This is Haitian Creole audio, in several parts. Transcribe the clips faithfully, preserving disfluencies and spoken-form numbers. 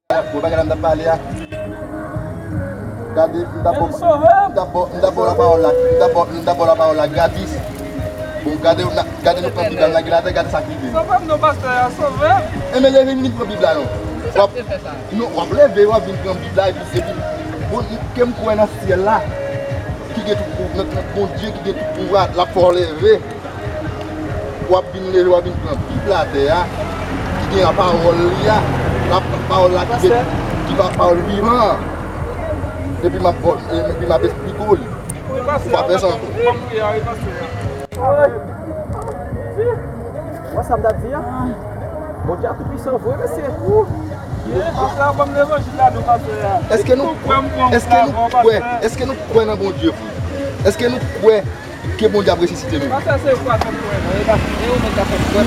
Bon, bagay la m t ap pale a. Gade, m t ap ba w, m t ap ba w, m t ap ba w lapawòl la, m t ap ba w, m t ap ba w lapawòl la gratis. Bon, gade, gade nou pran Bib la, n lage l atè, gade sa k rive. Sove m non, pastè a, sove m. Enben, leve, vin pran Bib la non. W ap, non, w ap leve, w ap vin pran Bib la, epi, epi, bon, ke m kwè nan syèl la, ki gen tout pou, nan, nan Bondye ki gen tout pouvwa, l ap fè w leve. W ap vin leve, w ap vin pran Bib la atè a, ki gen lapawòl li a, la pawòl la ki gen, ki pa pawòl vivan an. Epi m ap, epi m ap esplike w li. Ou pa fè sa ankò. Wè sa m t ap di a? Bondye a tou pwisan vre, mesye. Pastè a ban m levanjil la non, pastè a. Èske nou, èske nou kwè, èske nou kwè nan Bondye vre? Èske nou kwè ke Bondye ap resisite nou? Pastè, se ou k ap fè m kwè.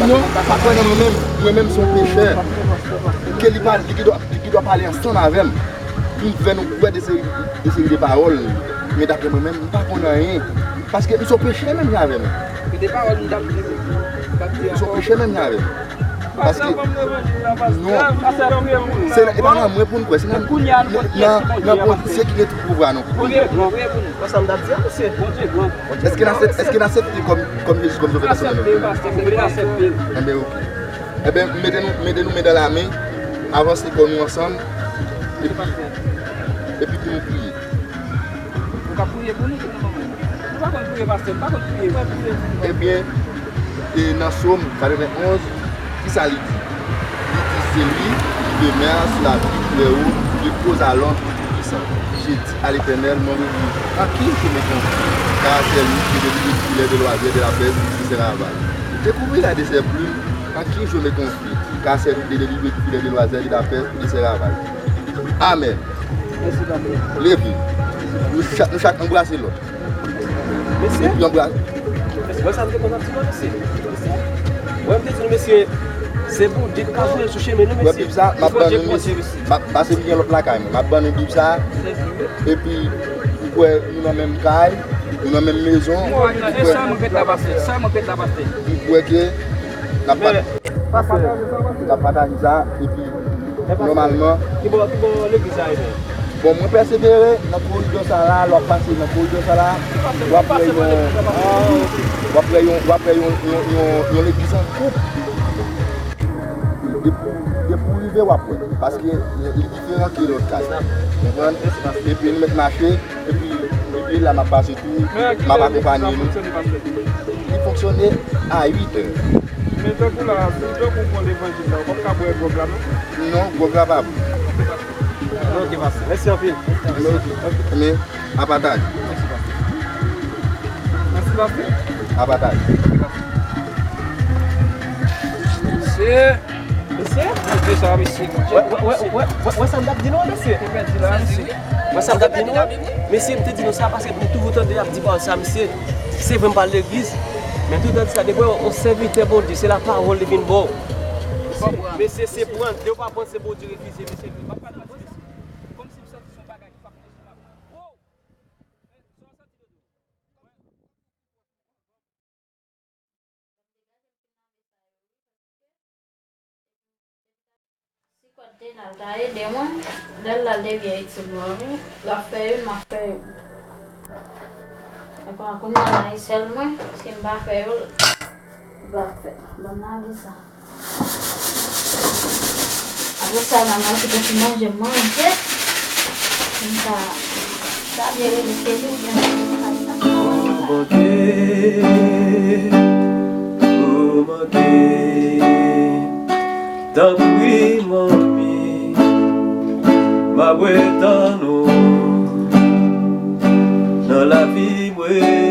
Non, pa kwè nan mwen menm. Mwen menm se yon pechè. Ke li pa, li gen dwa, li gen dwa pale ansanm avè m. Pou m fè nou kwè de seri, de seri de pawòl. Men daprè mwen menm, m pa konn anyen. Paske m se yon pechè menm jan avè nou. Se de pawòl m t ap di. M se yon pechè menm jan avè nou. Paske, non, se, e pa nan mwen pou n kwè, se nan, nan, nan Bondye ki gen tout pouvwa non. Priye pou nou. Wè sa m t ap di a, mesye. Èske n aksepte, èske n aksepte kòm, kòm Jezi kòm Sovè pèsonèl nou? Enben, oke. Enben, mete nou, mete nou men dan la men, avanse kò nou ansanm, epi, epi pou nou priye. Ou ka priye pou nou, nou pa konn priye, pastè, nou pa konn priye. Ebyen, e nan Sòm katrevenn onz, kisa li di? Li di, c'est lui qui demeure sur l'abri du Très-Haut, repose à l'ombre du Tout-Puissant. Je dis à l'Éternel, mon refuge, en qui je me confie? Car c'est lui qui me délivre du filet de l'oiseleur et de la peste et de ses ravages. Découvrir la de ses plumes, en qui je me confie? Car c'est lui qui me délivre du filet de l'oiseleur et de la peste et de ses ravages. Amèn. Leve. Nou chak, nou chak anbrase lòt. Mesye. Epi anbrase. Mesye, wè sa m te konn ap di nou, mesye. Mesye. Wè m te di nou, mesye, se Bondye ki ka voye l sou chemen nou, mesye. Wè Bib sa, m ap ban nou, mesye. M ap, paske m gen lòt lakay mwen. M ap ban nou Bib sa. Epi, m kwè nou nan menm kay, nou nan menm mezon. Mwen kwè, e sèlman ret la, pastè. Sèlman ret la, pastè. M kwè ke n ap pa N ap pataje sa, epi nòmalman. Ki bò, ki bò legliz la ye menm? Bon, mwen pèsevere nan koridò sa la, lè w ap pase nan koridò sa la, w ap wè yon, w ap wè yon, w ap wè yon, yon, yon, yon legliz an koup. Depi, depi w rive, w ap wè. Paske li diferan ke lòt kay. Konprann? Epi nou mèt mache. Epi, epi la m ap pase tou, m ap akonpanye nou. Li fonksyone a uit è. Men tankou la, si tankou w pran levanjil la, ou p ap ka bwè gwòg la, non? Non, gwòg la pa bon. Ok, pastè. Mèsi anpil. Men, a pataje. Mèsi, pastè. Mèsi, pastè. A pataje. Mesye. Mesye? Mesye sa, mesye. Wè, wè, wè, wè, wè, wè sa m t ap di nou, mesye. Wè sa m t ap di nou. Mesye, m te di nou sa paske m toujou tande y ap di pawòl sa, mesye. Se vre m pa al legliz, men m toujou tande sa, depi yon sèvitè Bondye, se lapawòl li vin ba w. Mesye, se pran, depi w pa pran, se Bondye refize, mesye. M ap pale, mesye. Kòmsi m santi se yon bagay ki p ap posib avè mwen. Wow! Sa w santi, Dodo? Si kòd te la, l ta ede mwen. Lè l la, l devye etid mwen, wi. L ap fè youn, m ap fè youn. Epi kounye a la, e sèl mwen, si m pa fè yo, l pa fè. Ban m lage sa. Apre sa, n a mache pou ti manje, manje. Konsa, sa byen rele seri oubyen. Ou manke, ou manke. Tanpri, manmi, m ap ret tann ou nan lavi mwen.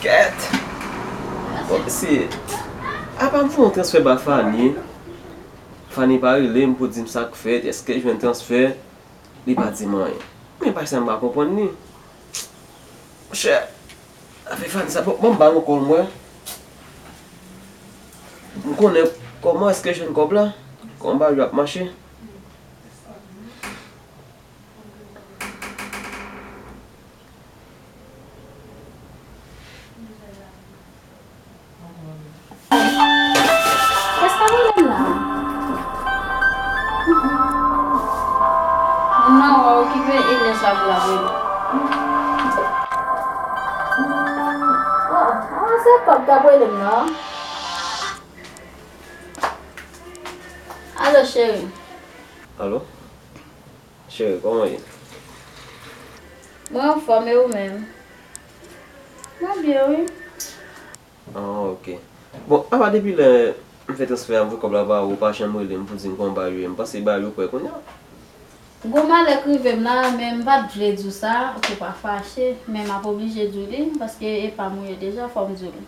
Kèt! Bon, mesye, apa m fè yon transfè ba Fanny, Fanny pa rele m pou di m sa k fèt, èske l jwenn transfè, li pa di m anyen. Men bagay sa m pa konprann li. Monchè, afè Fanny sa, bon, bon, m ba nou kòb mwen. M konnen kòman èske jwenn kòb la, kòman bagay yo ap mache. Moun nan wè okipe, e lè sa pou l ap rele. Ah, ah, se kòb k ap rele m nan. Alo, cheri. Alo? Cheri, kòman w ye? Mwen anfòm, e ou menm? Mwen byen, wi. Ah, ok. Bon, apa depi lè m fè transfè a, m voye kòb la ba ou, ou pa janm rele m pou di m kòman bagay yo ye. M panse bagay yo kwè kounye a. Gwo malè k rive m la, men m pa t vle di w sa, pou w pa fache, men m ap oblije di w li, paske e pa m ou ye deja, fò m di w li.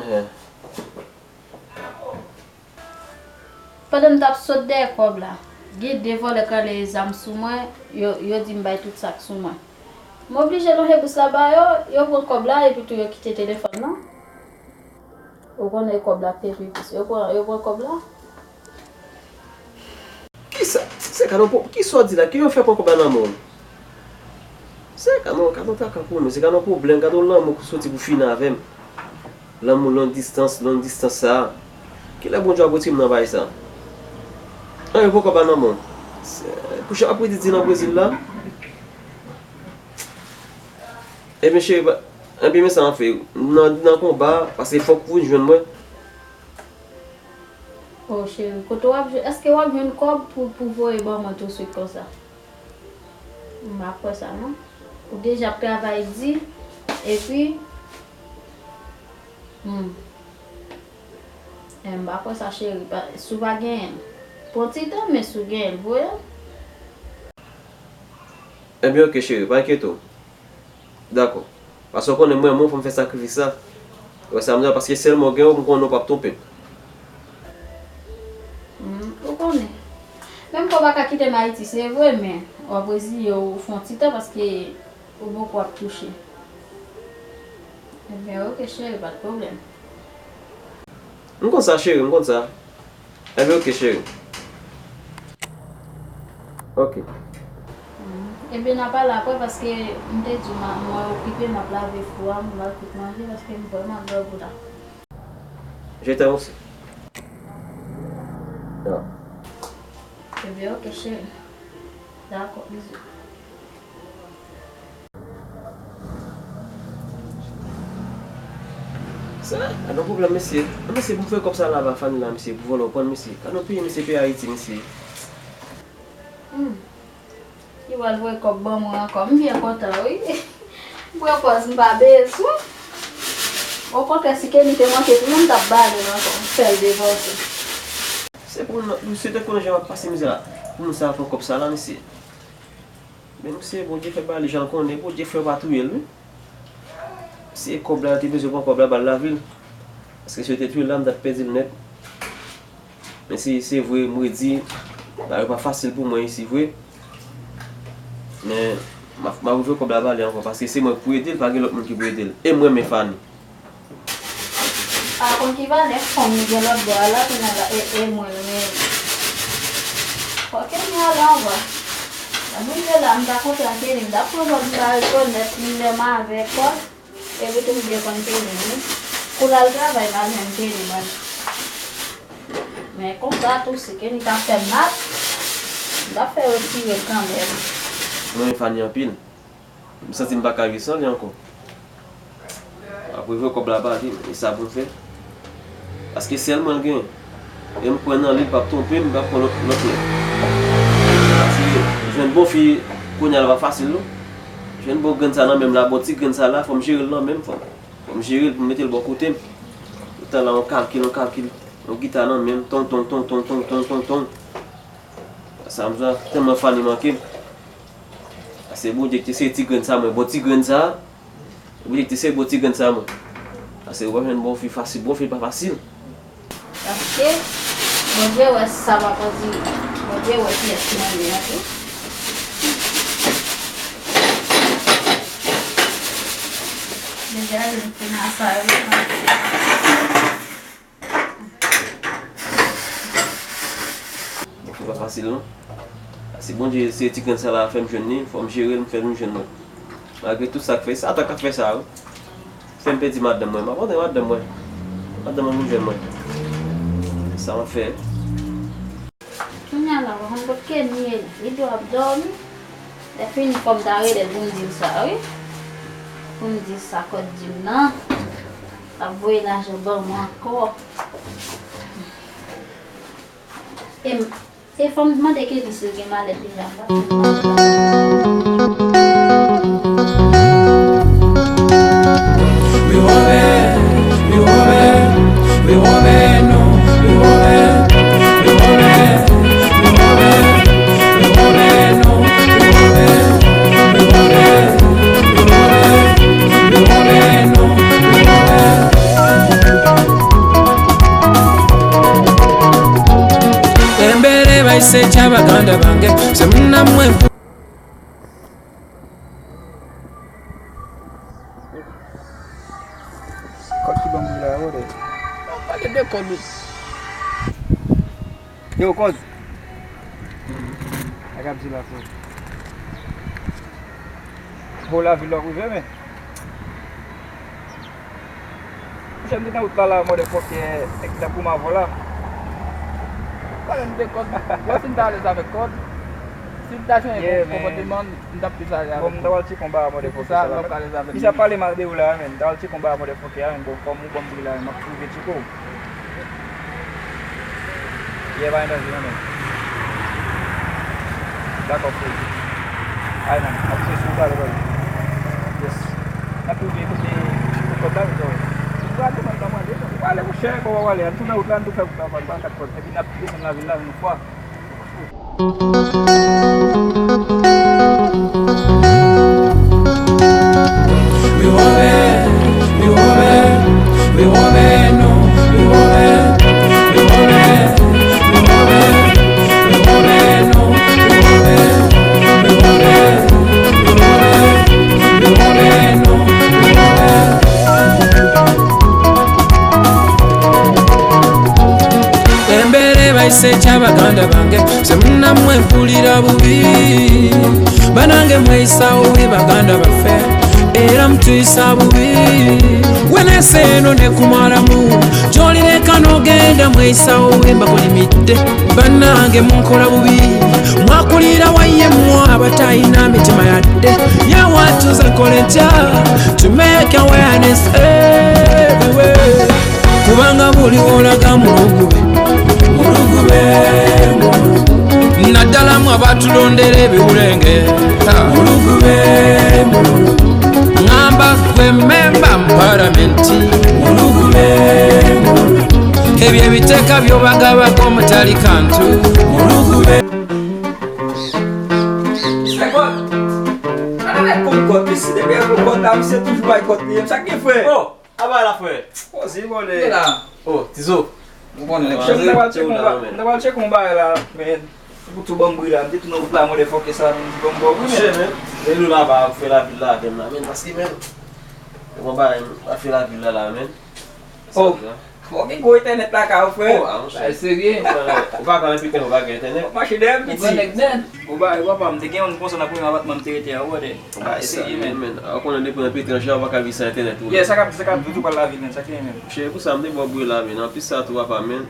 Enhen. Pandan m t ap sot dèyè kòb la, gen de vòlè k rale zam sou mwen, yo, yo di m bay tout sa k sou mwen. M oblije lonje bous la ba yo, yo pran kòb la epi tou yo kite telefòn nan. Ou konnen kòb la pèdi plis. Yo pran, yo pran kòb la. Kisa? Se ka nan po-, kisa w di la? Ki yo fè pran kòb la nan men w? Se ka nan, ka nan traka pou nou, se ka nan pwoblèm, gade yon lanmou ki soti pou fini avè m. Lanmou long distans, long distans sa a. Kilè Bondye ap retire m nan bagay sa? An, yo pran kòb la nan men w. Se, pou jan ap redi di nan Brezil la. Ebyen, cheri, pa, ebyen, men sa m ap fè. Nan, nan konba, paske fòk ou vin jwenn mwen. Oh, cheri, kote w ap jwenn, èske w ap jwenn kòb pou, pou voye ban mwen tousuit konsa? M pa kwè sa, non. Ou deja ap travay di, epi, hmm. Eh, m pa kwè sa, cheri. Pa, si w pa genyen l, pran ti tan, men si w genyen l, voye l. Ebyen, ok, cheri, pa enkyete w. Dakò. Paske w konnen mwen, mwen, fò m fè sakrifis la. Ou wè sa m di a, paske sèlman w gen w, m konnen w p ap twonpe m. Hmm, ou konnen. Menm ke w pa ka kite m Ayiti, se vre, men w ap reziye w fè yon ti tan paske ou poko ap touche. Ebyen, ok, cheri, pa t pwoblèm. M konn sa, cheri, m konn sa. Ebyen, ok, cheri. Ok. Hmm. Ebyen, n a pale apre, paske m te di w, mwen okipe, m ap lave fou a, m lave tout manje, paske m vrèman grangou la. Je t'aime aussi. Ya. Ebyen, ok, cheri. Dakò, bizou. Sa, gad yon pwoblèm, mesye. Mesye, pou m fè kòb sa la ba Fanny la, mesye, pou vòlè w pran, mesye. Gad yon peyi, mesye, peyi Ayiti, mesye. Hmm. Li pral voye kòb ban mwen ankò. M byen kontan, wi. M pran pòz m pa bezwen. Okontrè, si Kenny te manke tou, m t ap ba li l ankò. M fè l devòse. Se pou nou, se te konnen jan w ap pase mizè la. Pou moun sa pran kòb sa la, mesye. Men misye, Bondye fè ba li jan l konnen, Bondye fè yo pa touye l, wi. Si e kòb la, yo te bezwen pran kòb la, ba l lavil. Paske si yo te touye l la, m t ap pèdi l nèt. Men se, se vre, m redi, bagay yo pa fasil pou mwen isi vre. Men, m ap, m ap voye kòb la ba li ankò, paske se mwen k pou ede l, pa gen lòt moun ki pou ede l. E m renmen Fanny. Pa konn ki valè fanm li gen lòt bò a la, kounye a la, e, e mwen l renmen. Fò Kenny ale anvan. Lè m rive la, m ta kontan Kenny, m ta pran lòt, m ta rekonèt li menm avèk kòb. Epi tou m byen konn Kenny, wi. Kou l al travay, m al jwenn Kenny, mwen. Men konsa tou, si Kenny ta fè m mal, m ta fè retire l kanmenm. Mwen renmen Fanny anpil. M santi m pa ka viv san li ankò. M ap voye kòb la ba li, e sa pou m fè. Paske sèl mwen l genyen. E m kwè nan li, l p ap twonpe m, l p ap pran lòt, lòt nèg. Paske jwenn bon fi kounye a la pa fasil non. Jwenn bon grenn sa nan men m la, bon ti grenn sa la, fò m jere l nan men m, fò m, fò m jere l pou m mete l bò kote m. Toutan la, yon kalkil, yon kalkil, yon gita nan men m, ton, ton, ton. Sa m zwa, tèlman Fanny manke m. Paske Bondye ki te sere ti grenn sa mwen, bon ti grenn sa. Bondye ki te sere bon ti grenn sa mwen. Paske ou pa jwenn bon fi fasil, bon fi pa fasil. Paske Bondye wè sa m ap andire. Bondye wè kiyès mwen ye an tou. Deja, vin fin a sa yo. Bon, se pa fasil non. Se Bondye, se ti grenn sa la fè m jwenn li, fò m jere l, m fè l vin jwenn mwen. Malgre tout sa k fè, Satan k ap fè sa wi. Fè m pèdi madanm mwen, m abandone madanm mwen. Madanm mwen vin jwenn mwen. Sa w ap fè? Kounye a la, w pa konn kot Kenny ye, li dwe ap dòmi. Lè fini, fò m ta rele l pou m di l sa, wi. Pou m di l sa, kòd di m nan. L ap voye lajan ban mwen ankò. E m, e fò m mande Kenny si l gen malèt deja, m pa t konn. Embere baise cha baganda bange, se muna mwe. Kòd ki ban m bri la, yo, de. Pale de kòd, wi. Yo, kòd. Sa k ap di la, frè. Bon, lavil la rive, men. Monchè, m te nan wout la, la, motherfucker, nèg ki t ap goumen avè w la. Pale m de kòd. Mwen fin ta alèz avèk kòd. Si m ta jwenn yon konpòteman, m t ap plis alèz avèk ou. Bon, m ta pral tcheke yon bagay, motherfucker, sa la. Misye ap pale mal de ou la, men. M ta pral tcheke yon bagay, motherfucker, men. Bon, kòm ou ban m bri la, men, m ap twouve tcheke w. Yeah, pa gen danje, non, men. Dakò, frè. Ay, man, ap fè sou talè, bro. Yes. N ap ouvri kote, kote kòd la, men, ou prale, man, pa mande, non. Ou prale, monchè, kòman w prale? Ann tounen wout la, ann tou fè wout la, man, pa kat kòd. Epi n ap desann lavil la, yon fwa. Embere baise cha baganda bange, se muna mwe mpulira bubi. Banange mweyisa bubi baganda baffe, era mutuyisa bubi. Wenese eno ne kumalamu, jolireka nogenda mweyisa bubi mbakolimidde. Banange munkola bubi, mwakulira wayemwa abatayina mitima yadde. Yawatuza nkoleja, to make awareness everywhere. Kubanga buli wolaga mulugube, mulugube, mulugube. Naddala mwe abatulondera ebiwulenge. Ha. Mulugube, mulugube. Ngamba gwe memba mu palamenti. Mulugube, mulugube. Ebyo ebiteeka byo bagabako mutali kantu. Mulugube. Misye kòd. Ala nèg konn kòd, mesye. Depi al pran kòd la, misye toujou bay kòd li ye. Sa k gen, frè? Oh, aba la, frè. Oh, se vòlè. Gen la. Oh, Tizo. Ou konnen nèg. Chèf, m ta pral tcheke yon ba-, m ta pral tcheke yon bagay la, men. Pou tou ban m bri la, m te tounen wout la, motherfucker, sa, men, m di ban m ba w bri, men. Monchè, men. E nou la, ba, fè lavil la avè m la, men, paske, men, mwen ba, ba fè lavil la, la, men. Oh. Sa, sa. Fò gen gwo entènèt lakay ou, frè. Oh, ah, monchè. Bagay serye. Ou pa ka nan piten, ou pa gen entènèt. W ap mache dèyè m, piti. Ou gran nèg nèt. Ou ba, ou papa, m te gen youn konsa nan premye apatman m te rete a, ou wè de. Bagay serye, men. Men, ou konnen depi nan piten, jan ou pa ka viv san entènèt ou. Yeah, sa k ap, sa k ap di tou pral lavil, men, sa k gen, men. Chè, pou sa, m te ba w bri la, men. Anplis sa tou, papa, men.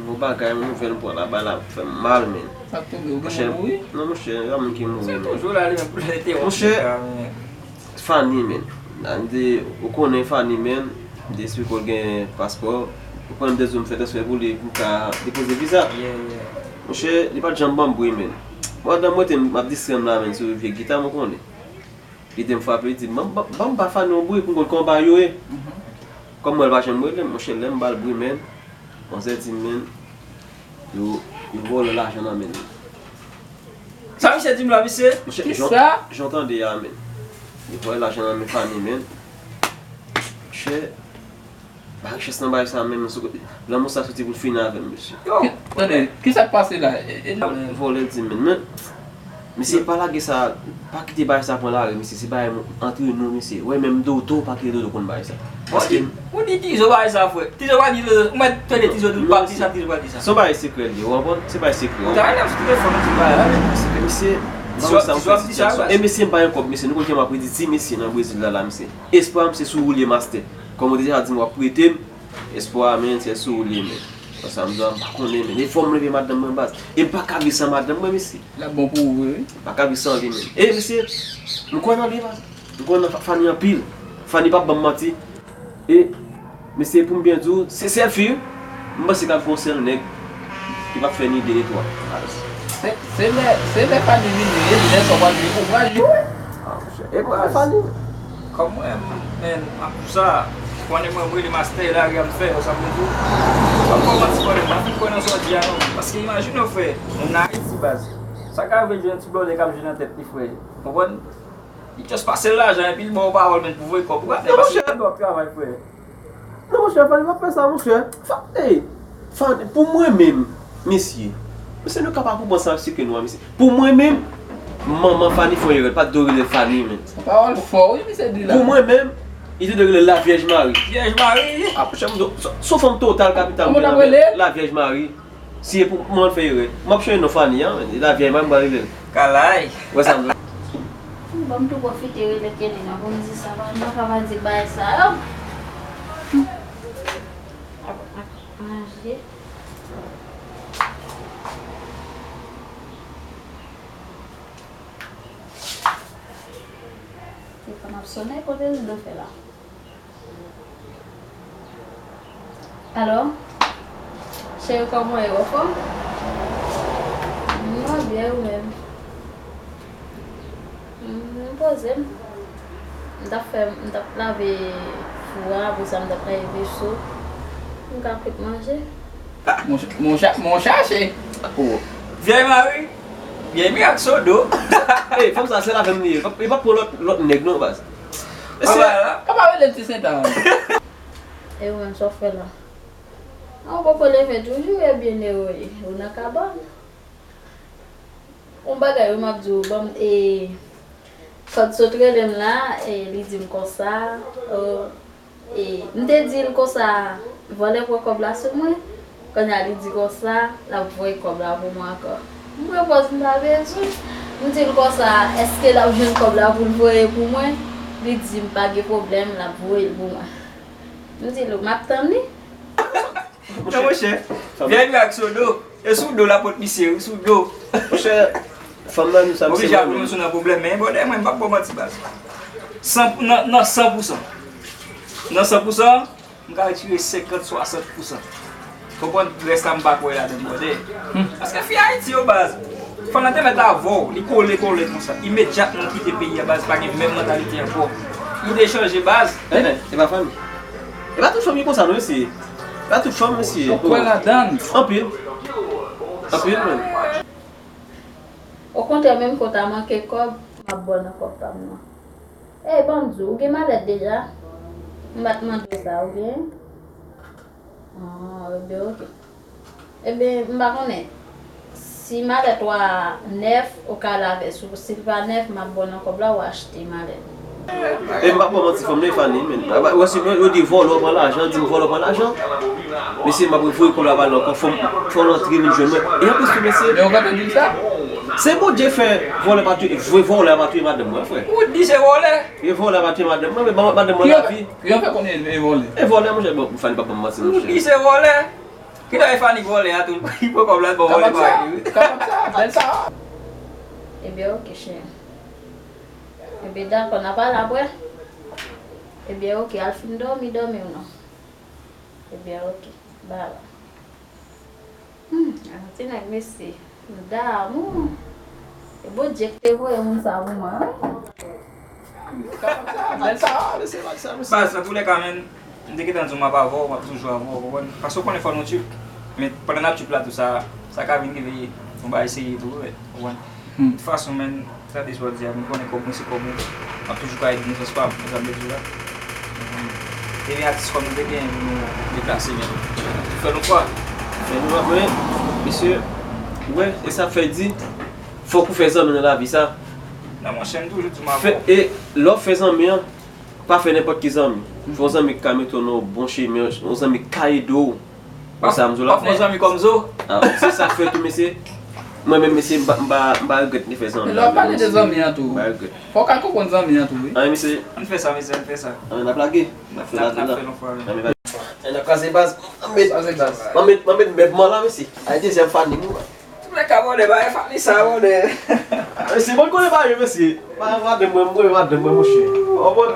Yon bagay, yon nouvèl m pran la, bagay la fè m mal, men. Sa k tonbe, ou gen moun mouri? Non, monchè, pa moun ki mouri, men. Se toujou la, li menm, pou l entèwonp. Monchè, Fanny, men. An de, ou konnen Fanny, men, m te esplike w l gen paspò. Ou konnen m te di w m fè transfè pou li, pou l ka depoze viza. Yeah, yeah. Monchè, li pa t janm ban m bri, men. Pandan m rete, m ap distrè m la, men, sou vye gita m, ou konnen. Li te m frape, li di, "Ban m, ban m, ban m ba Fanny yon bri pou m konn kòman bagay yo ye." Mhm. Kòm mwen, l pa janm rele m, monchè, lè m ba l bri, men, manzè di m, men, yo, yo vòlè lajan nan men li. Sa misye di m la, mesye? Monchè, jan, jan w tande a, men. Li vòlè lajan nan men Fanny, men. Monchè, pa richès nan bagay sa menm, sou kote. Lanmou sa soti pou l fini avè m, mesye. Yo, tande, kisa k pase la? E, e, vòlè di m, men, men, mesye, pa lage sa, pa kite bagay sa pran lari, mesye, se bagay antre nou, mesye. Wè, menm Dodo, pa kite Dodo konn bagay sa. Paske ou di Tizo bagay sa, frè. Tizo pa di Dodo, ou mèt tande Tizo di l pa di sa, Tizo pa di sa. Se yon bagay sekrè li ye, ou konprann? Se bagay sekrè. Ou ta rele m sou telefòn, ou di bagay la, men. Sekrè, mesye, Tizo ap di sa, e mesye, m pa gen kòb, mesye, nou konn kè m ap redi ti mesye nan Brezil la, la, mesye. Espwa m se sou ou l ye, mastè. Kòm ou te deja di m w ap prete m, espwa, men, se sou ou l ye, men. Sa m di w, m pa konnen, men. E fò m leve madanm mwen, baz. E m pa ka viv san madanm mwen, mesye. L ap bon pou ou vre, wi. M pa ka viv san li, men. E, mesye, m kwè nan li, baz. M kwè nan Fa-, Fanny anpil. Fanny p ap ban m manti. E, mesye, pou m byen di w, se sèl fi, m panse k ap gon sèl nèg ki p ap fè ni de ni twa. Se, se lè, se lè Fanny vini, e lè sa w pral vin kouraj li. Ah, monchè. E mwen, Fanny. Kòm mwen, men, ap di sa, konnen mwen, mwen, le mastè, lari a m fè, sa vle di, pa fò manti, frè, m pa fin kwè nan sa w di a, non. Paske imajine w, frè, moun Ayiti, baz. Sa ka rive jwenn ti blòdè k ap jwe nan tèt li, frè. Konprann? Li just pase l lajan, epi l ba w pawòl, men, pou voye kòb. Ou pa fè, paske w gen dwa ap travay, frè. Non, monchè, Fanny p ap fè sa, monchè. Fa-, ey, Fanny, pou mwen menm, mesye, mesye, nou ka pa konprann sa, se ke nou an, mesye. Pou mwen menm, manman Fanny fè yon erè, l pa t dwe rele Fanny, men. Pawòl fò, wi, misye di la. Pou mwen menm, li te dwe rele Lavyèj Mari. Vyèj Mari. Ah, monchè, m do, se, se yon fanm total kapital. Kòman l ap rele? Lavyèj Mari. Si e pou mwen fè erè, m ap chanje non Fanny an, men. Lavyèj Mari, m pral rele l. Kalay. Wè sa m di. Bon, m tou pwofite rele Kelly nan pou m di sa, pa, nan ka pa di bagay sa yo. Ap, ap manje. Telefòn ap sonnen, kote Ludo fè la? Alo? Cheri, kòman w ye? Ou anfòm? Mwen byen, ou menm? M poze m. M t ap fè, m t ap lave fou a, apre sa m t ap lave veso. M ka kwit manje. Ah, mon ch-, mon cha-, mon chache. Oh. Vyèj Mari, vyèj mirak sodo. Ey, fanm sa, sèl avè m li ye. Li p ap pran lòt, lòt nèg non, baz. Mesye, papa rele l ti Senta. E ou menm, sa w fè la? A, ou poko leve toujou, ebyen, e ou ye? Ou nan kabann? Yon bagay, wi, m ap di w, ban m, e, Kòb sot rele m la, e, li di m konsa, o, e, m te di l konsa, vòlè pran kòb la sou mwen, kounye a li di konsa, l ap voye kòb la pou mwen ankò. M pran pòz m pa bezwen. M di l konsa, èske l ap jwenn kòb la pou l voye pou mwen? Li di m pa gen pwoblèm, l ap voye l pou mwen. M di l, m ap tann li. Non, monchè. Vyèj mirak sou do. E sou do l ap pot misye, wi, sou do. Monchè, fanm nan, nou sa, oblije ap nou sou nan pwoblèm, men, brother, mwen, m p ap ba w manti, baz. San, nan, nan san pou san. Nan san pou san, m ka retire senkant, swasant pou san. Konprann, rès la, m pa kwè ladan, brother. Paske fi Ayiti yo, baz. Fanm nan te mèt avè w, li kole, kole konsa. Imedyatman w kite peyi a, baz, pa gen menm mantalite ankò. Li te chanje, baz. Eh, eh, e pa fanm. E pa tout fanm ki konsa, non, mesye. E pa tout fanm, mesye. Ou kwè ladan l? Anpil. Anpil, menm. Okontrè, menm ke w ta manke kòb, m ap ba w nan kòb pa m nan. Ey, ban m di w, ou gen malèt deja? M pa t mande w sa, ou gen? Ah, ebyen, oke. Ebyen, m pa konnen. Si malèt ou a nèf, ou ka lave sou. Si l pa nèf, m ap ba w nan kòb la, ou achte malèt. E m p ap ba w manti, fanm nan e Fanny, men. Aba, wè, si yo, yo di vòlè pran lajan, di m vòlè pran lajan. Mesye, m ap revoye kòb la ba l ankò, fò m, fò l antre vin jwenn mwen. E anplis tou, mesye. Men ou gentan di l sa? Se Bondye fè vòlè pa touye, vòlè pa touye madanm mwen, frè. Ou di se vòlè? E vòlè pa touye madanm mwen, men ban madanm mwen lavi. Ki jan fè konnen e vòlè? E vòlè, monchè, bon, Fanny p ap ban m manti, monchè. Ou di se vòlè? Kilè e Fanny vòlè a tou? Li pran kòb la, bon, vòlè pa li. Kapab sa, bèl sa. Ebyen, oke, cheri. Ebyen, dakò, n a pale apre. Ebyen, oke, al fin dòmi, dòmi ou non? Ebyen, oke, bye bye. Hmm, a, ti nèg, mesye. Damou. E Bondye ki te voye moun sa pou mwen, wi. Bèl sa, mesye, bèl sa, mesye. Baz, nan toulèka, menn, m te gentan di w m ap avè w, m ap toujou avè w, ou konprann? Paske w konnen fò nou tchup. Men pandan n ap tchup la, tou sa, sa ka vin rive, yon bagay serye tou, wi, ou konprann? De tout fason, menn, sa de jodi a, m konnen kòb mwen se kòb ou. M ap toujou ka ede nou, se pa, se sa m te di w la. Ebyen, atis kòm nou te gen pou nou deplase, men fè nou fwa. Fè nou fwa, men, mesye, ou wè, e sa fè di, fòk ou fè zanmi nan lavi sa. Non, monchè, m toujou di w m avè w. E lè w fè zanmi an, pa fè nenpòt ki zanmi. Fè yon zanmi ki ka mete w nan yon bon chemen, yon zanmi ki ka ede w. Wè sa m di w la, frè. Pa fè yon zanmi kòm zo. Ah, se sa k fè tou, mesye. Mwen menm, mesye, m pa, m pa, m pa regrèt m te fè zanmi la, mesye. Men lè w ap pale de zanmi an tou, m pa regrèt. Fò w ka konprann zanmi an tou, wi. Anyen, mesye. Ann fè sa, mesye, ann fè sa. Anyen, n ap lage. N ap fè, n ap fè yon fwa, wi. Anyen, n ap kraze baz. Mwen met, mwen met, mwen met mèv mwen la, mesye. Ay, dezyèm fani m. Tout nèg ka abòne, bay fani sa, abòne. Mesye, mwen konnen pa yo, mesye. Pa, pa de mwen, mwen, pa de mwen, monchè. Ou konprann?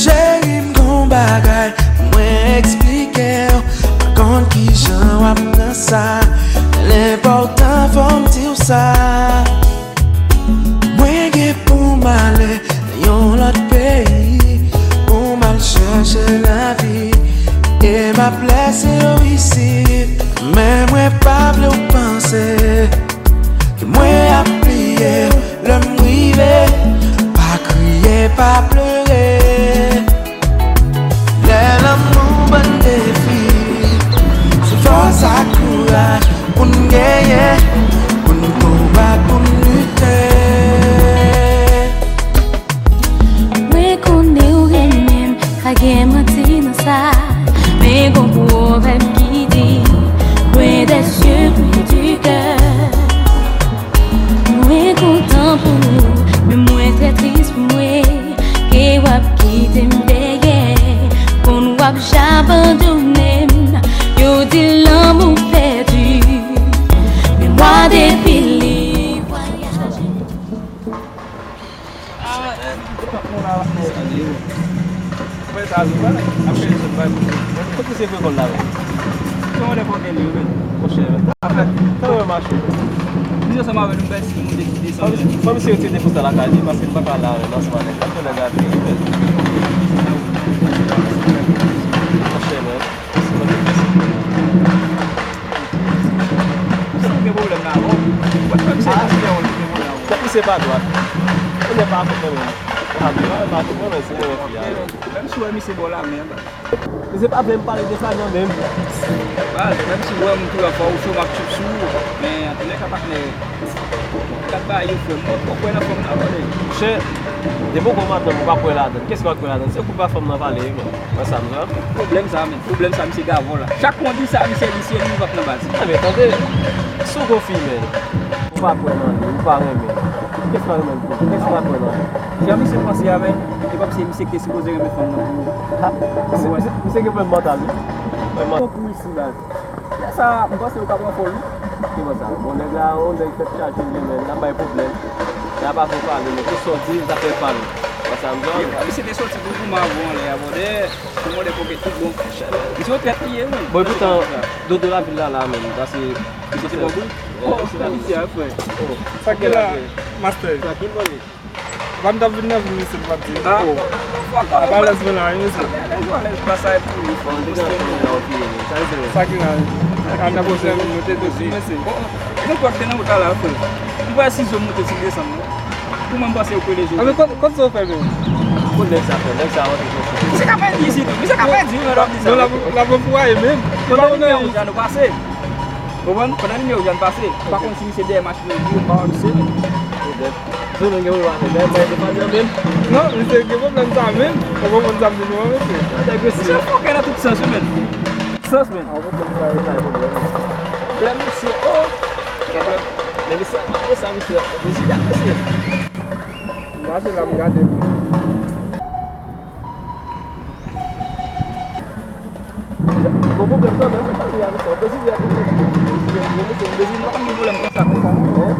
Cheri m gon bagay pou mwen eksplike w. Pa konn kijan w ap pran sa, men l enpòtan fò m di w sa. Mwen gen pou m ale nan yon lòt peyi, pou m al chèche lavi. E m ap lèse w isit. Men mwen pa vle w panse ke mwen ap bliye w lè m rive. Pa kriye, pa plere. Lè lanmou ban defi, se fòs ak kouraj pou n genyen, pou n konbat, pou n lite. Mwen konnen w renmen m, pa gen manti nan sa. Men gon pwovèb ki di, loin des yeux, près du cœur. Mwen kontan pou ou, men mwen trè tris pou mwen. Ke w ap kite m dèyè, konn w ap jan abandone m. Yo di lanmou pèdi, men mwa depi li vwayaje. Kote se frekon la menm? Kòman de fò gen li menm? Monchè, afè, kòman mache? Misye ansanm avè nou, bèl si moun te kite san. Fò misye retire defo sa lakay li, paske li pa ka la menm, ansanm avèk. Antre nan gade li menm. Monchè, menm. Misye gen pwoblèm la, bon. Wè, misye pa dwat. Ou nèg pa konprann menm. Pa dwat, pa konprann menm, se mwen fi a. Menm si w wè misye bò la, men. Misye pa vle m pale de sa non menm. Baz, menm si w wè m tou la fò ou cho m ap tchoup sou ou, men antoulèka patnè, gad bagay yo frè m, ou kwè nan fanm nan, brother. Monchè, depi w gon madanm ou pa kwè ladann, kiyès ki pa kwè ladann? Se koup a fanm nan vale wi menm. Wè sa m di a? Pwoblèm sa menm, pwoblèm sa misye gavò la. Chak kou w di sa misye di se li w ap nan baz. Enben tande, si w gon fi menm, ou pa kwè nan li, ou pa renmen, kiyès ki pa renmen l pou ou? Kiyès ki pa kwè nan li? Jan misye panse a menm, e kòmsi misye ki te sipoze renmen fanm nan pou ou. Ha, misye, misye, misye gen pwoblèm mantal wi. Pwoblèm mantal. Pou isi la. Lè sa, m panse yo ka pran fòl wi. Ki bò sa? Bon, nèg la, yon nèg tèt chaje li menm, l ap bay pwoblèm. L ap ap pale, men tout sa w di, l ta fè pale. Wè sa m di a? Misye te soti pou goumen avè w anlè a, brother. Pou mande pokèt tout bon. Misye yon trèt li ye, wi. Bon, epoutan, dodo lavil la la menm, paske misye te bò kou. Oh, misye la, frè. Sa ki la, master? Sa ki manje? Ban m t ap vin nan vil misye, m p ap di. Ah. Oh. Apa lèz mwen la wi, mesye. Lèz ou alèz, pa sa e pou li. Bon, deja pou la ou fini, sa se vre. Sa ki la, an nan pwoblèm, nou te dosi, mesye. Bon, nenpòt te nan wout la la, frè. M wè si zo monte, si desann, non. Pou mwen, m panse yo kwele zo. Ah, men kot, kot zo fè menm? Kot nèg sa fè? Nèg sa rantre sou. Misye ka pèdi isit, misye ka pèdi, wi, lè w ap di sa. Non, la, la pou fwaye menm. Pandan limyè wouj la, nou pase. Ou konprann? Pandan limyè wouj la, nou pase. M pa konn si misye dèyè machin nan, m pa wè misye menm. Zo menm gen pwoblèm avè l, men li pa nan menm. Non, misye gen pwoblèm sa menm. Ou konprann sa m di nou an, mesye? Misye fòkè nan tout sans, wi, menm. Tout sans, menm. Pwoblèm misye, oh! Men misye, men sa misye, misye, misye. M pase la, m gade. Gon pwoblèm kanmenm, se pa li a, mesye. Prezime a, prezime. Prezime, prezime, prezime. Prezime, pa konn gen pwoblèm konsa, konsa. Hein?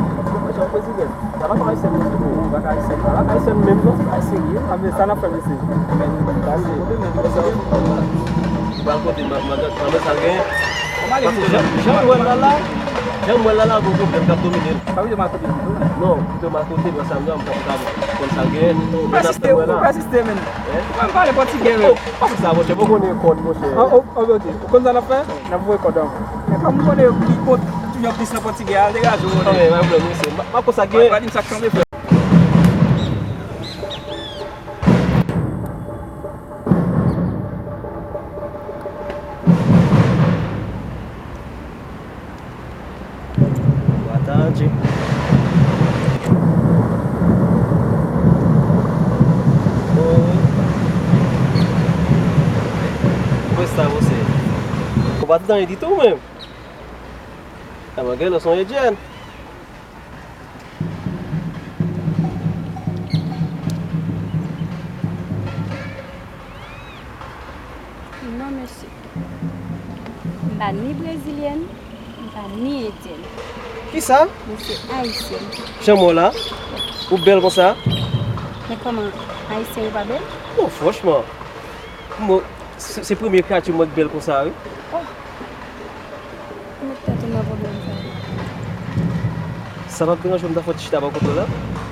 Prezime. Sa pa ka Ayisyen, mesye. Sa pa ka Ayisyen. Sa pa ka Ayisyen menm, non, se pa serye. A, men sa n ap fè, mesye? Men, gade. Ou pral kote, ma, ma, ma, ma, sa l genyen? Paske jan, jan m wè l la la, jan m wè l la la, gon pwoblèm k ap domine l. Pa pito m al kote l pito. Non, pito m al kote l, wè sa m di a, m konn sa l genyen. Ou pèsiste, ou pèsiste, men. Hein? Ou pa pale pòtigè, men. Oh, pa fè sa, monchè, mwen konnen kòd, monchè. Oh, oh, oh, ok. Ou konn sa n ap fè? N ap voye kòd ankò. Men kòm m konnen yo pi kot, toujou plis nan pòtigè a, degaje w, monchè. Ok, pa pwoblèm, mesye. M ap konn sa k genyen. Pa di m sa k tonbe, frè. Boa tarde. Oi. Como está você? Ou pa t anyen ditou menm. Sa mwen gen lè son Etienne. Non, mesye. M pa ni brezilyèn, m pa ni endyèn. Kisa? Mwen se ayisyèn. Jan m wè w la? Ou bèl konsa? Men kòman, ayisyen yo pa bèl? Bon, franchman, mwen, se, se premye kreyati m wè k bèl konsa, wi. Oh. Ou met tèt ou nan pwoblèm sa. Sa p ap deranje w m ta fè w ti chita bò kote w la?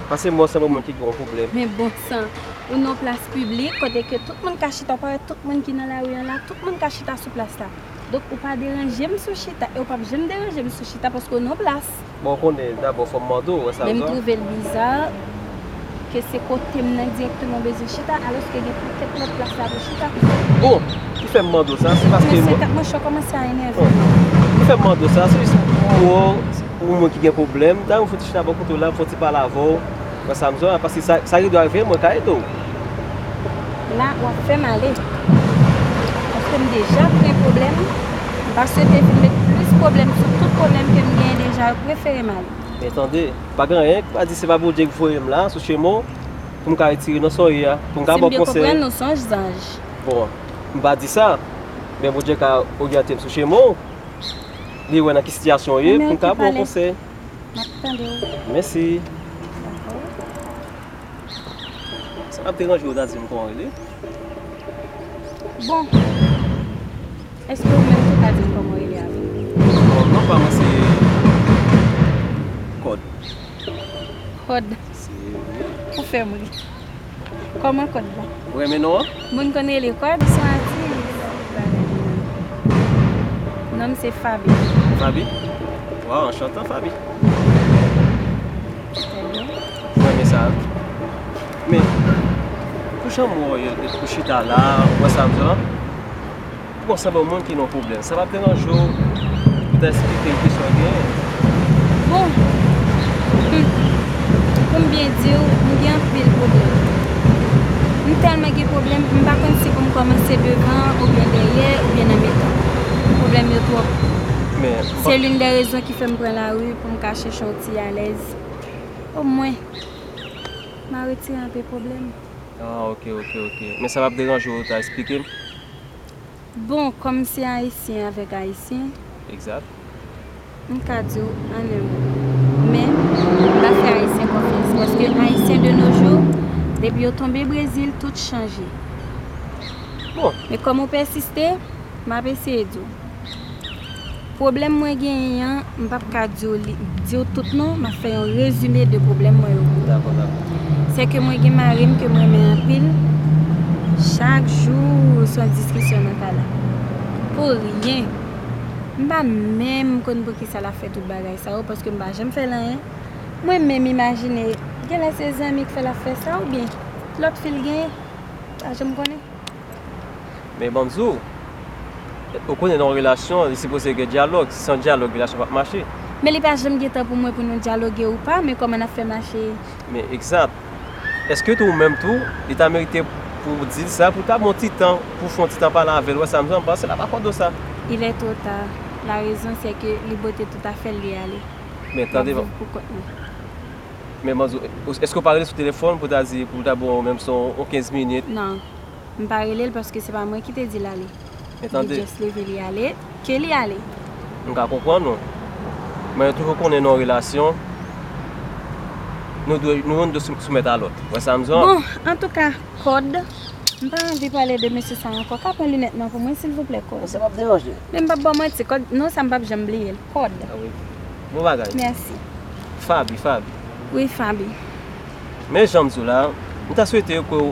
Paske m wè w se yon moun ki gen yon pwoblèm. Men bon san, ou nan yon plas piblik, kote ke tout moun ka chita, ou pa wè tout moun ki nan lari an la, tout moun ka chita sou plas la. Donk, ou pa deranje m sou chita, e ou p ap janm deranje m sou chita, paske w nan yon plas. Bon, w konnen, dabò, fò m mande w, wè sa m di w. Men m twouve l biza ke se kote m nan dirèkteman w bezwen chita, alòske gen pakèt lòt plas la pou chita. Bon, ki fè m mande w sa, se paske... Men se tèt mwen cho kòmanse a enève. Bon, ki fè m mande w sa, se jis pou w, ou moun ki gen pwoblèm, ta yon fouti chita bò kote w la, m fouti pale avè w, wè sa m di w la, paske sa, sa ki dwe rive, mwen ka ede w. La, w ap fè m ale. Paske m deja pran pwoblèm, m pa swete vin met plis pwoblèm sou tout pwoblèm ke m genyen deja, yo prefere m ale. Men tande, pa gen anyen, pa di se pa Bondye ki voye m la, sou chemen w, pou m ka retire nan sa w ye a, pou m ka ba w konsèy. Si m byen konprann, ou se yon zanj. Bon, m pa di sa, men Bondye ka oryante m sou chemen w, li wè nan ki sitiyasyon w ye, pou m ka ba w konsèy. M ap tande w. Mèsi. Dakò. Sa ap deranje w ta di m kòman w rele? Bon. Èske ou menm tou ka di m kòman w rele avè m? Bon, non pa mwen se Kòd. Kòd. Se, wi. Ou fè m ri. Kòman Kòd la? Ou renmen non an? Moun konn rele Kòd? Se yon atis. Non m se Fabi. Fabi? Waw, anchantan Fabi. Trè byen. Mwen renmen sa. Men, pou jan m wè w, ou chita la, ou wè sa m di w la? Bon, sanble yon moun ki nan pwoblèm. Sa p ap deranje w pou ta esplike l ki sa w genyen? Bon, hmm, pou m byen di w, m gen anpil pwoblèm. M tèlman gen pwoblèm, m pa konn si pou m kòmanse devan, oubyen dèyè, oubyen nan mitan. Pwoblèm yo twòp. Men, se l'une des raisons ki fè m pran lari pou m ka chèche yon ti alèz. Omwen, m a retire anpil pwoblèm. Ah, ok, ok, ok. Men sa p ap deranje w ta esplike m? Bon, kòm se ayisyen avèk ayisyen, egzat, m ka di w an en mo. Men, m pa fè ayisyen konfyans, paske ayisyen de nos jours, depi yo tonbe Brezil, tout chanje. Bon. Men kòm ou pèsiste, m ap eseye di w. Pwoblèm mwen genyen an, m p ap ka di w li, di w tout non, m ap fè yon rezime de pwoblèm mwen yo pou ou. Dakò, dakò. Se ke mwen gen mari m ke m renmen anpil. Chak jou, se yon diskisyon nan kay la. Pou ryen. M pa menm konn poukisa l ap fè tout bagay sa yo, paske m pa janm fè l anyen. Mwen menm imajine, genlè se zanmi k fè l ap fè sa, oubyen lòt fi l genyen. Pa janm konnen. Men ban m di w, ou konnen nan yon relasyon, li sipoze gen dyalòg. San dyalòg, relasyon p ap mache. Men li pa janm gen tan pou mwen pou nou dyaloge ou pa, men kòman n ap fè mache? Men egzat. Èske tou ou menm tou, li ta merite pou w di l sa, pou w ta ban w ti tan, pou w fè yon ti tan pale avè l, wè sa m di w, m panse l ap akòde w sa. Il est trop tard. La raison, c'est que li pote tout afè l, li ale. Men tande, m ap viv pou kont mwen. Men ban m di w, èske w pa rele sou telefòn pou w ta di, pou l ta ban w menm si yon kenz minit? Non. M pa rele l paske se pa mwen ki te di l ale. Men tande. Li just leve li ale, ke li ale. M ka konprann ou. Men toujou konnen nan yon relasyon, nou dwe, nou youn dwe sou, soumèt a lòt. Wè sa m di w? Bon, antouka, Kòd, m pa anvi pale de mesye sa ankò. Ka pran linèt mwen pou mwen, silvouplè, Kòd? Sa p ap deranje. Men m p ap ba w manti, Kòd, non sa m p ap janm bliye l. Kòd. Ah wi. Bon bagay. Mèsi. Fabi, Fabi. Wi, Fabi. Men jan m di w la, m ta swete ke w,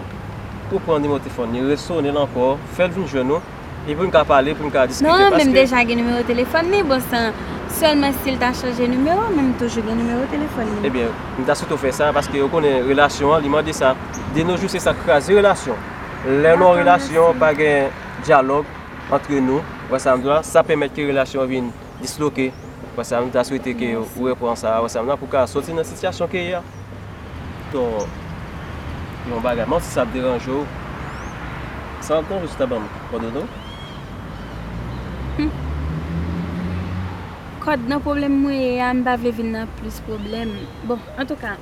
ou pran nimewo telefòn li, resone l ankò, fè l vin jwenn ou, epi pou n ka pale, pou n ka diskite. Non, men m deja gen nimewo telefòn li, bon, san, sèlman si l ta chanje nimewo, men m toujou gen nimewo telefòn li. Ebyen, m ta swete w fè sa, paske ou konnen relasyon an, li mande sa. De nos jours, se sa k kraze relasyon. Lè nan yon relasyon, pa gen dyalòg antre nou, wè sa m di w la, sa pèmèt ke relasyon an vin disloke. Wè sa m, ta swete ke ou repran sa, wè sa m, pou ka soti nan sitiyasyon ke ye a. Ton, yon bagay, menm si sa ap deranje w, sa ap deranje w si w ta ban m kòdone w? Hmm. Kòd, nan pwoblèm mwen ye a, m pa vle vin nan plis pwoblèm. Bon, antouka,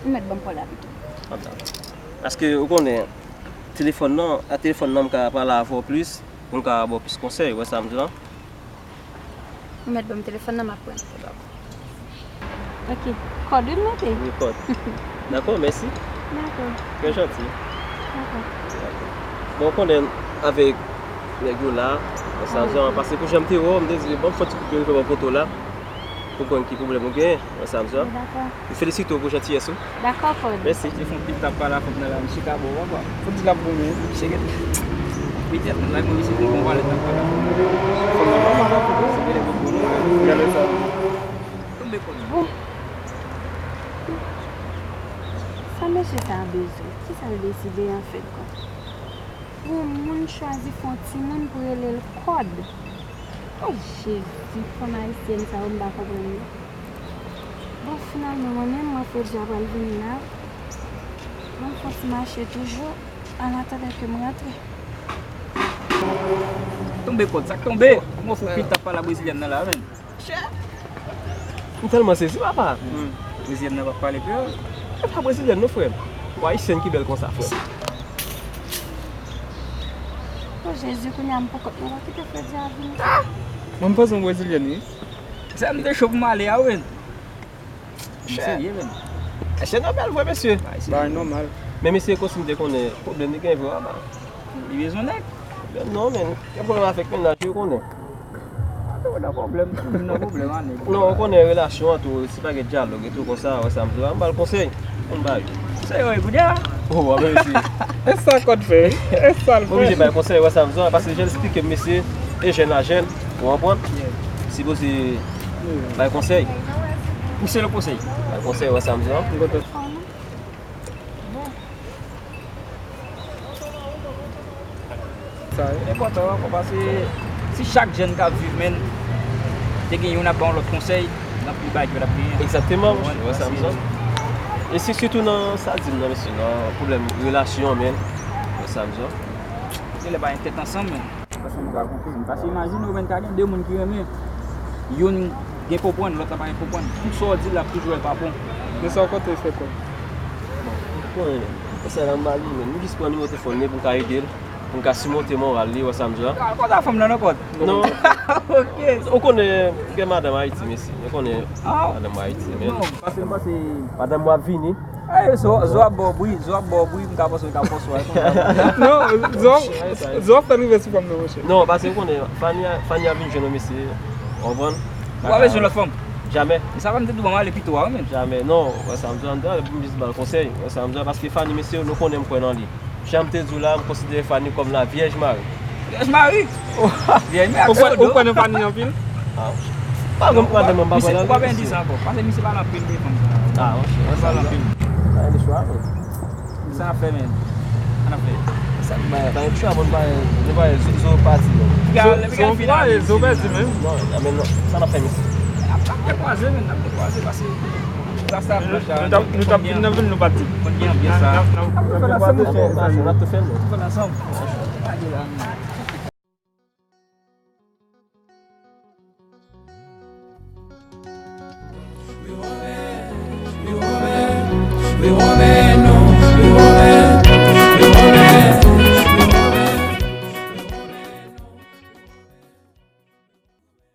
ou mèt ban m kòd la pito. Paske ou konnen, telefòn nan, a telefòn nan m ka pale avè w plis, pou m ka ba w plis konsèy, ou wè sa m di la? Ou mèt ban m telefòn nan, m ap pran. Ok. Kòd wi m mete. Wi, kòd. Dakò, mèsi. Dakò. Trè janti. Dakò. Bon, ou konnen avèk nèg yo la, sa jan, paske pou jan m te wè w, m te di, bon, fò ti koupe rive bò poto la, pou konn ki pwoblèm ou genyen, ou wè sa m di la. Dakò. M felisite w pou jantiyès ou. Dakò, kòd. Mèsi. Li fè yon pil tap pale a fòk nan la, misye ka bon, papa. Fòk di l ap bon, men. Misye gen pil tèt nan la, misye gen bon valè tap pale a fòk nan la. Se genlè bon pou nou, men. Gade sa. Tonbe kòd. Bon. Sa mesye sa a bezwen? Kisa l deside anfèt, kòd? Pou yon moun chwazi fè yon timoun pou rele l kòd. O Jezi, fanm ayisyèn sa yo, m pa konprann yo. Bon, finalman, mwen menm, mwen Fredja pral vini la. Mwen fè yon ti mache toujou, an atandan ke m rantre. Tonbe kòd, sa k tonbe? Kòman w fè w pil tap pale a brezilyèn nan la, menn? M tèlman sezi, papa. Hmm. Brezilyèn nan pa pale kreyòl. E pa brezilyèn non, frè m. Ou ayisyèn ki bèl konsa, frè m. O Jezi, kounye a m poko, mwen pa kite Fredja vini. Mwen m panse yon brezilyèn, wi. Se sa m te cho pou m ale a, wi. M serye, menn. Mesye nan bèl vre, mesye. Bagay nòmal. Men mesye, kòm si m te konnen pwoblèm li gen vre, papa. Li bezwen nèg. Pwoblèm non, menn. Gen pwoblèm avèk mennaj li, ou konnen. Ou nan pwoblèm, ou nan pwoblèm a nèg. Non, ou konnen relasyon an tou, si pa gen dyalòg e tou konsa, wè sa m di la, m ba l konsèy. Konn bagay. Konsèy ou ye kounye a? Oh, a ben mesye. E sa kòd fè, wi. E sa l fè. Oblije bay konsèy, wè sa m di la, paske jan l esplike m, mesye, e jèn a jèn, ou konprann? Yeah. Sipoze bay konsèy. Pouse l konsèy. Bay konsèy, wè sa m di la. Bon. Sa enpòtan ankò, paske si chak jèn k ap viv, menn, te gen youn ap ba yon lòt konsèy, nan pil bagay ki p ap genyen. Egzakteman, monchè, wè sa m di. E se sitou nan sa di m nan, mesye, nan pwoblèm relasyon, menn, wè sa m di. Se lè pa gen tèt ansanm, menn. Paske nou ka konprann. Paske imajine w, menn, ka gen de moun ki renmen. Youn gen konprann, lòt la pa gen konprann. Tout sa w di l, l ap toujou wè l pa bon. Men sa w konte fè kòd? Bon, ou konnen, konsèy la m ba li, menn. M jis pran nimewo telefòn li pou m ka ede l, pou m ka simonte moral li, wè sa m di la. Ah, kòd a fanm nan, non, kòd? Non. Ok. Ou konnen, gen madanm Ayiti, mesye. Ou konnen madanm Ayiti, menn. Non, paske m panse madanm w ap vini. Ey, zo, zo ap ba w bri, zo ap ba w bri, m ka panse w ka fòse w al konn bagay. Non, zo, zo ap fè l rive sou fanm nan, monchè. Non, paske ou konnen, Fani, Fani ap vin jwenn yon mesye, ou konprann? Ou pa bezwen lòt fanm? Jamè. E sa fè m te di w ban m ale pito a, wi, menn. Jamè, non, wè sa m di w, m di w, pou m jis ba l konsèy, wè sa m di w, paske Fani, mesye, nou konnen m kwè nan li. Jan m te di w la, m konsidere Fani kòm la Vierge Marie. Vierge Marie? Vierge Marie ak Sodo. Ou kwè nan Fani anpil? Ah, pa gen pwoblèm, m pa kwè nan li. Misye, ou pa bezwen di sa ankò. Paske misye pale anpil de fanm. Ah, ok. Misye pale anpil. Pa gen chwa, men. Sa n ap fè, men. Sa n ap fè. Sa n ap fè. Pa gen chwa, bon, pa gen, nou pa gen zo, zo pati, non. Zo, zo pèdi, men. Non, men non. Sa n ap fè, men. N ap, n ap dekwaze, men. N ap dekwaze, paske Rasta blanch la, nou t ap, nou t ap vin nan vil, nou pa t di. Konn gen anbyans sa. N ap, n ap, n ap tou fè l ansanm, monchè. N ap tou fè l, non. Tou fè l ansanm. Pa gen la, non.